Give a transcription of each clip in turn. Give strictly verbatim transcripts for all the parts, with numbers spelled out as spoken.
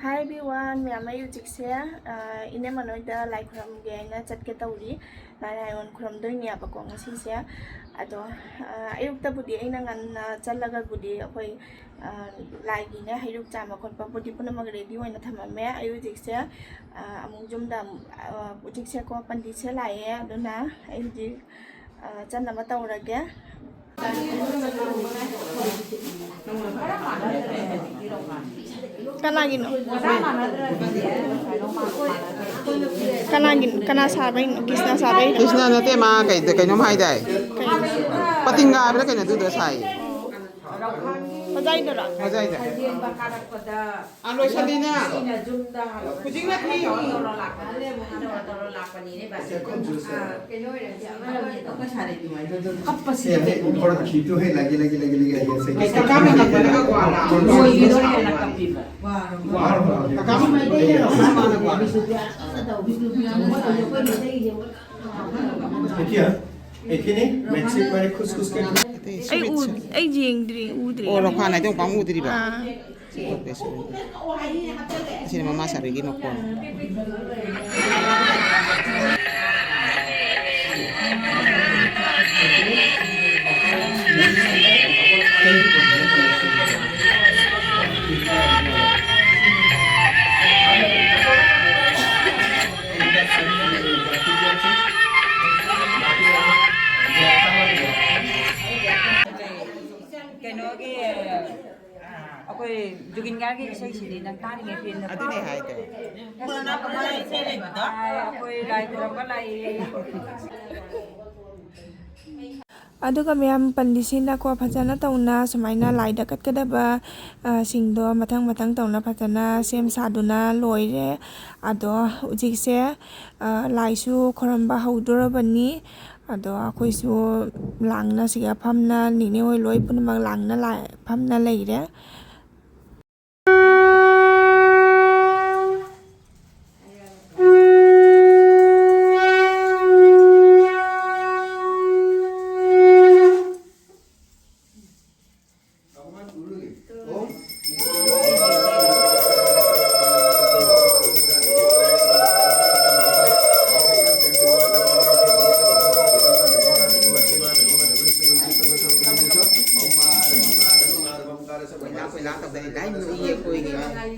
Hi everyone, ꯃꯌꯥꯝ, ꯑꯩ ꯍꯧꯖꯤꯛꯁꯦ, ꯑ, ꯏꯅꯦ ꯃꯅꯣꯏꯗ ꯂꯥꯏ ꯈꯨꯔꯝꯒꯦ ꯍꯥꯏꯅ ꯆꯠꯀꯦ ꯇꯧꯔꯤ꯫ ꯂꯥꯏ ꯂꯥꯏꯑꯣꯟ ꯈꯨꯔꯝꯗꯣꯏꯅꯦꯕꯀꯣ ꯉꯁꯤꯁꯦ꯫ ꯑꯗꯣ, ꯑ, ꯑꯌꯨꯛꯇꯕꯨꯗꯤ ꯑꯩꯅ ꯉꯟꯅ ꯆꯠꯂꯒꯕꯨꯗꯤ ꯑꯩꯈꯣꯏ, ꯑ, ꯂꯥꯏꯒꯤꯅꯦ ꯍꯩꯔꯨꯛ ꯆꯥꯝꯕ ꯈꯣꯠꯄꯕꯨꯗꯤ ꯄꯨꯝꯅꯃꯛ ready ꯑꯣꯏꯅ ꯊꯝꯃꯝꯃꯦ꯫ ꯑꯩ ꯍꯧꯖꯤꯛꯁꯦ, ꯑ, ꯑꯃꯨꯛ ꯌꯨꯝꯗ ꯑꯃꯨꯛ, ꯑ, ꯍꯧꯖꯤꯛꯁꯦꯀꯣ ꯄꯟꯗꯤꯠꯁꯦ ꯂꯥꯛꯑꯦ, ꯑꯗꯨꯅ ꯑꯩ ꯍꯧꯖꯤꯛ, ꯑ, ꯆꯠꯅꯕ ꯇꯧꯔꯒꯦ꯫ ꯀꯅꯥꯒꯤꯅꯣ? ꯀꯅꯥꯒꯤꯅꯣ? ꯀꯅꯥ ꯁꯥꯕꯩꯅꯣ? ꯀ꯭ꯔꯤꯁꯅ ꯁꯥꯕꯩꯅꯣ? ꯀ꯭ꯔꯤꯁꯅ ꯅꯠꯇꯦ, ꯃꯥ ꯀꯩꯗ ꯀꯩꯅꯣꯝ ꯍꯥꯏꯗꯥꯏ? ꯀꯩꯅꯣ? ꯄꯇꯤꯡꯒꯥ ꯍꯥꯏꯕ꯭ꯔꯥ ꯀꯩꯅꯣ ꯑꯗꯨꯗ ꯁꯥꯏ꯫ ꯍꯣꯖꯥꯏꯗꯔꯣ? ꯍꯣꯖꯥꯏꯗ꯫ ꯑꯥ, ꯂꯣꯏꯁꯜꯂꯤꯅ꯫ ꯍꯧꯖꯤꯛꯅ ꯊꯤ꯫ ꯀꯞꯄꯁꯤ꯫ ꯈꯔ ꯈꯤꯇꯨ ꯍꯦ ꯂꯒꯦ, ꯂꯒꯦ, ꯂꯒꯦ, ꯂꯒꯦ, ꯁꯦ, ꯀꯀꯥ ꯃꯅꯥꯛ ꯆꯠꯂꯒ ꯀ꯭ꯋꯥ ꯂꯥꯛꯑꯣ꯫ ꯂꯣꯏꯒꯤꯗꯣꯔꯦꯅ ꯀꯞꯄꯤꯕ꯫ ꯀꯀꯥ ꯃꯅꯥꯛ ꯆꯠꯂꯒ ꯀ꯭ꯋꯥ ꯂꯥꯛꯑꯣ꯫ ꯑꯇꯩ ꯑꯩ ꯎ-, ꯁ꯭ꯋꯤꯠꯁꯨ꯫ ꯑꯩ ꯌꯦꯡꯗ꯭ꯔꯤ, ꯎꯗ꯭ꯔꯤ꯫ ꯑꯣ, ꯔꯣꯈꯥꯟ ꯍꯥꯏꯗꯣ ꯑꯃꯨꯛ ꯎꯗ꯭ꯔꯤꯕ? ꯑꯥ꯫ ꯑꯣꯀꯦ, ꯁꯣꯔꯤ꯫ ꯑꯁꯤꯅ ꯃꯃꯥ ꯁꯥꯕꯤꯒꯤ ꯃꯈꯣꯟ꯫ ꯀꯩꯅꯣꯒꯤ, ꯑꯩꯈꯣꯏ ꯖꯨꯕꯤꯟ ꯒꯥꯔꯒꯤ ꯏꯁꯩꯁꯤꯗꯤ ꯅꯪ ꯇꯥꯔꯤꯉꯩ ꯄꯦꯟꯗꯕ? ꯑꯗꯨꯅꯦ ꯍꯥꯏꯗꯣ꯫ ꯑꯩꯈꯣꯏ ꯂꯥꯏ ꯈꯨꯔꯨꯝꯕ ꯂꯥꯛꯏ꯫ ꯑꯗꯨꯒ ꯃꯌꯥꯝ ꯄꯟꯗꯤꯠꯁꯤꯡꯅꯀꯣ ꯐꯖꯅ ꯇꯧꯅ ꯁꯨꯃꯥꯏꯅ ꯂꯥꯏꯗ ꯀꯠꯀꯗꯕ, ꯑ, ꯁꯤꯡꯗꯣ ꯃꯊꯪ ꯃꯊꯪ ꯇꯧꯅ ꯐꯖꯅ ꯁꯦꯝ ꯁꯥꯗꯨꯅ ꯂꯣꯏꯔꯦ꯫ ꯑꯗꯣ ꯍꯧꯖꯤꯛꯁꯦ, ꯑ, ꯂꯥꯏꯁꯨ ꯈꯨꯔꯨꯝꯕ ꯍꯧꯗꯣꯔꯕꯅꯤ꯫ ꯑꯗꯣ ꯑꯩꯈꯣꯏꯁꯨ ꯂꯥꯡꯅ ꯁꯤꯒ ꯐꯝꯅ ꯅꯤꯅꯦ ꯍꯣꯏ ꯂꯣꯏ ꯄꯨꯝꯅꯃꯛ ꯂꯥꯡꯅ ꯂꯥꯏ-, ꯐꯝꯅ ꯂꯩꯔꯦ꯫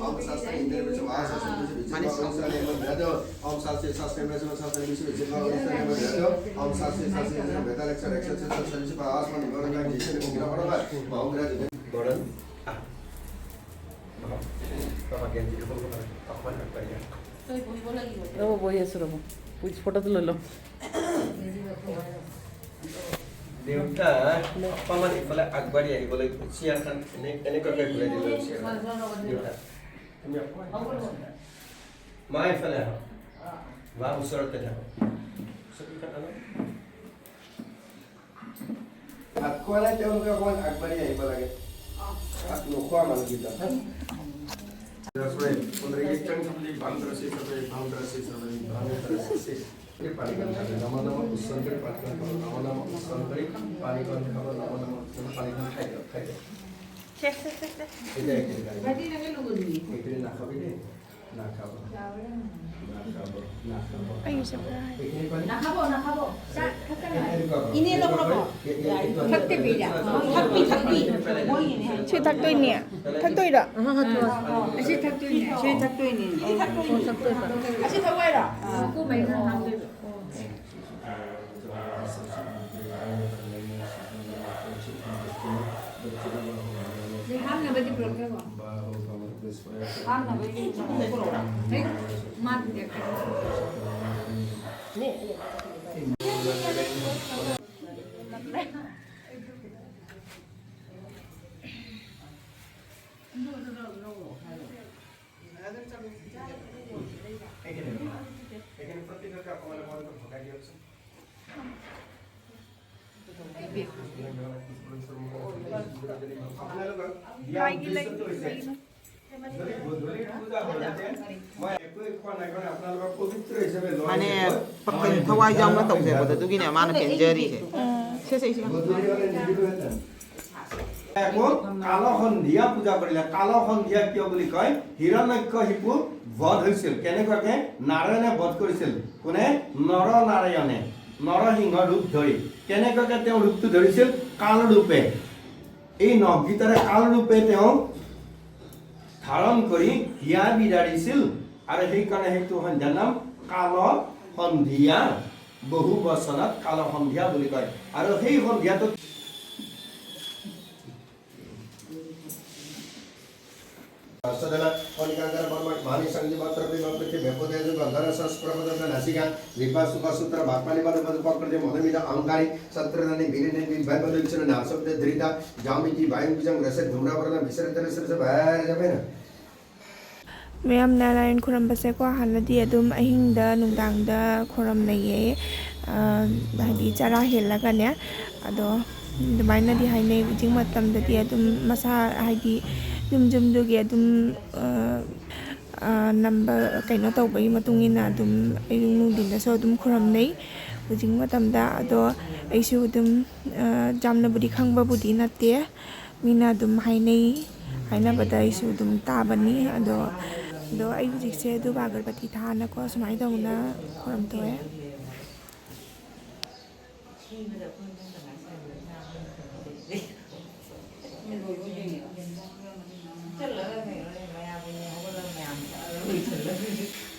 ओम शास्त्र इंद्र विश्व महाशास्त्र विश्व विश्व ओम शास्त्र विश्व शास्त्र विश्व विश्व ओम शास्त्र शास्त्र विश्व वेदालक्ष रक्ष विश्व सविश्व आसमान विवरण का जिसे विग्रह पड़ा। बहुग्रह। বৰণ। আহ। বাবা, গেঞ্জিটো সৰু কৰা। অকণমান আগবাঢ়ি আহ। তই বহিব লাগিব। ৰ'ব, বহি আছোঁ, ৰ'ব। পুজ-, ফটোটো লৈ লওঁ। দেউতা, অকণমান ইফালে আগবাঢ়ি আহিব লাগিব। চেয়াৰখন এনে-, এনেকুৱাকৈ ঘূৰাই দিব লাগিব চেয়াৰখন। দেউতা, তুমি অকণমান ইফালে আহা। মা, ইফালে আহা। মা, ওচৰতে থাকো। চকীখন আনা। ভাত খোৱা নাই, তেওঁলোকে অকণমান আগবাঢ়ি আহিব লাগে। ভাত নোখোৱা মানুহকেইজন। পুনৰীক্ষণ বুলি বাম দৃষ্টি চাপে, বাম দৃষ্টি চাপে, বাম দৃষ্টি চাপে। এই পানীকণ খালে, নম নম উচ্চাৰণ কৰি পানীকণ খাব, নম নম উচ্চাৰণ কৰি পানীকণ খাব, নম নম উচ্চাৰণ কৰি পানীকণ খাই দিয়ক, খাই দিয়ক। এতিয়া এইখিনি খাই দিয়ক। এইখিনি নাখাবি দেই। নাখাব। নাখাব। নাখাব। এইখিনি পানী। নাখাব, নাখাব। চা, খাব না। এনেকুৱা হ'ব। এনেই নক'ব। এই, এই, এইটো থাকতে বেয়া। থাকবি, থাকবি। মই এনেই। চুই থাকতই নিয়া। থাকতই ৰ। আজি থাকতই নিয়া। চুই থাকতই নিয়া। আজি থাকতই নিয়া। আজি থাকবাই ৰ। ꯃꯥꯅꯦ, ꯄꯥꯈꯪ ꯊꯋꯥꯏ ꯌꯥꯎꯅ ꯇꯧꯖꯕꯗꯣ, ꯑꯗꯨꯒꯤꯅꯦ ꯃꯥꯅ ꯄꯦꯟꯖꯔꯤꯁꯦ꯫ ꯁꯦ, ꯁꯦ, ꯁꯦ꯫ আকৌ কাল সন্ধিয়া পূজা কৰিলে। কাল সন্ধিয়া কিয় বুলি কয়? হিৰণ্যকশিপু বধ হৈছিল। কেনেকুৱাকে? নাৰায়ণে বধ কৰিছিল। কোনে? নৰ নাৰায়ণে। নৰসিংহ ৰূপ ধৰি। কেনেকুৱাকে তেওঁ ৰূপটো ধৰিছিল? কাল ৰূপে। এই নখকেইটাৰে কাল ৰূপে তেওঁ আৰম্ভ কৰি হিয়া বিদাৰিছিল আৰু সেইকাৰণে সেইটো সন্ধিয়াৰ নাম কাল সন্ধিয়া, বহু বচনত কাল সন্ধিয়া বুলি কয়। আৰু সেই সন্ধিয়াটো ꯃꯌꯥꯝ ꯅꯥꯔꯥꯌꯟ ꯈꯨꯔꯝꯕꯁꯦꯀꯣ, ꯍꯥꯟꯅꯗꯤ ꯑꯗꯨꯝ ꯑꯍꯤꯡꯗ, ꯅꯨꯡꯗꯥꯡꯗ ꯈꯨꯔꯝꯅꯩꯌꯦ꯫ ꯑ, ꯍꯥꯏꯗꯤ ꯆꯔꯥ ꯍꯦꯜꯂꯒꯅꯦ꯫ ꯑꯗꯣ ꯑꯗꯨꯃꯥꯏꯅꯗꯤ ꯍꯥꯏꯅꯩ꯫ ꯍꯧꯖꯤꯛ ꯃꯇꯝꯗꯗꯤ ꯑꯗꯨꯝ ꯃꯁꯥ, ꯍꯥꯏꯗꯤ ꯌꯨꯝ ꯌꯨꯝꯗꯨꯒꯤ ꯑꯗꯨꯝ, ꯑ, ꯑ, ꯅꯝꯕ, ꯀꯩꯅꯣ ꯇꯧꯕꯒꯤ ꯃꯇꯨꯡ ꯏꯟꯅ ꯑꯗꯨꯝ ꯑꯌꯨꯛ ꯅꯨꯡꯊꯤꯟꯗꯁꯨ ꯑꯗꯨꯝ ꯈꯨꯔꯝꯅꯩ ꯍꯧꯖꯤꯛ ꯃꯇꯝꯗ꯫ ꯑꯗꯣ ꯑꯩꯁꯨ ꯑꯗꯨꯝ, ꯑ, ꯌꯥꯝꯅꯕꯨꯗꯤ ꯈꯪꯕꯕꯨꯗꯤ ꯅꯠꯇꯦ꯫ ꯃꯤꯅ ꯑꯗꯨꯝ ꯍꯥꯏꯅꯩ, ꯍꯥꯏꯅꯕꯗ ꯑꯩꯁꯨ ꯑꯗꯨꯝ ꯇꯥꯕꯅꯤ꯫ ꯑꯗꯣ, ꯑꯗꯣ ꯑꯩ ꯍꯧꯖꯤꯛꯁꯦ ꯙꯨꯞ ꯑꯒꯔꯕꯇꯤ ꯊꯥꯅꯀꯣ, ꯁꯨꯃꯥꯏꯅ ꯇꯧꯅ ꯈꯨꯔꯨꯝꯊꯣꯛꯑꯦ꯫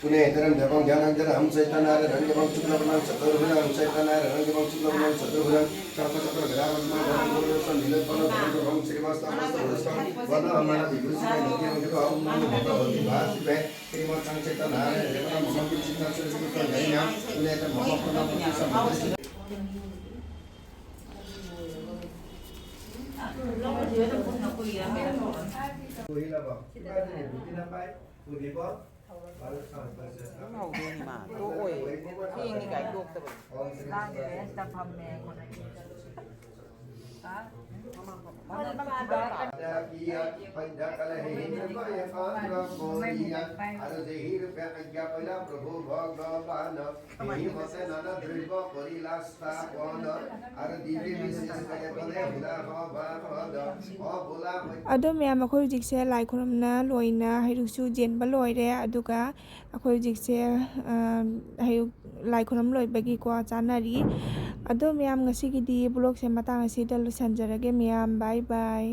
पुनेतरं जपं ध्यानं जरहं चैतन्यारहं जपं शुक्लवर्णं चतुर्भुजं चैतन्यारहं जपं शुक्लवर्णं चतुर्भुजं सर्पचक्रगदापद्मं गदाधरं नीलोत्पलं भवं श्रीवत्सं वत्सवत्सं वनमाला विभूषितं नित्यं जपं भगवती भासिते श्रीमत्सं चैतन्यारहं जपं मम किञ्चित् न सुरसुरसं जनिनां पुनेत मम पुनः पुनः ꯍꯧꯗꯣꯏꯅꯤ ꯃꯥ ꯇꯣꯛꯑꯣꯏ꯫ ꯊꯦꯡꯉꯤ ꯀꯥꯏ ꯇꯣꯛꯇꯕꯅꯤ꯫ ꯑꯗꯣ ꯃꯌꯥꯝ, ꯑꯩꯈꯣꯏ ꯍꯧꯖꯤꯛꯁꯦ ꯂꯥꯏ ꯈꯨꯔꯨꯝꯅ ꯂꯣꯏꯅ ꯍꯩꯔꯨꯛꯁꯨ ꯌꯦꯟꯕ ꯂꯣꯏꯔꯦ꯫ ꯑꯗꯨꯒ ꯑꯩꯈꯣꯏ ꯍꯧꯖꯤꯛꯁꯦ, ꯑ, ꯍꯩꯔꯨꯛ, ꯂꯥꯏ ꯈꯨꯔꯨꯝ ꯂꯣꯏꯕꯒꯤꯀꯣ ꯆꯥꯅꯔꯤ꯫ ꯑꯗꯣ ꯃꯌꯥꯝ, ꯉꯁꯤꯒꯤꯗꯤ vlogꯁꯦ ꯃꯇꯥꯡ ꯑꯁꯤꯗ ꯂꯣꯏꯁꯤꯟꯖꯔꯒꯦ ꯃꯌꯥꯝ꯫ Bye bye꯫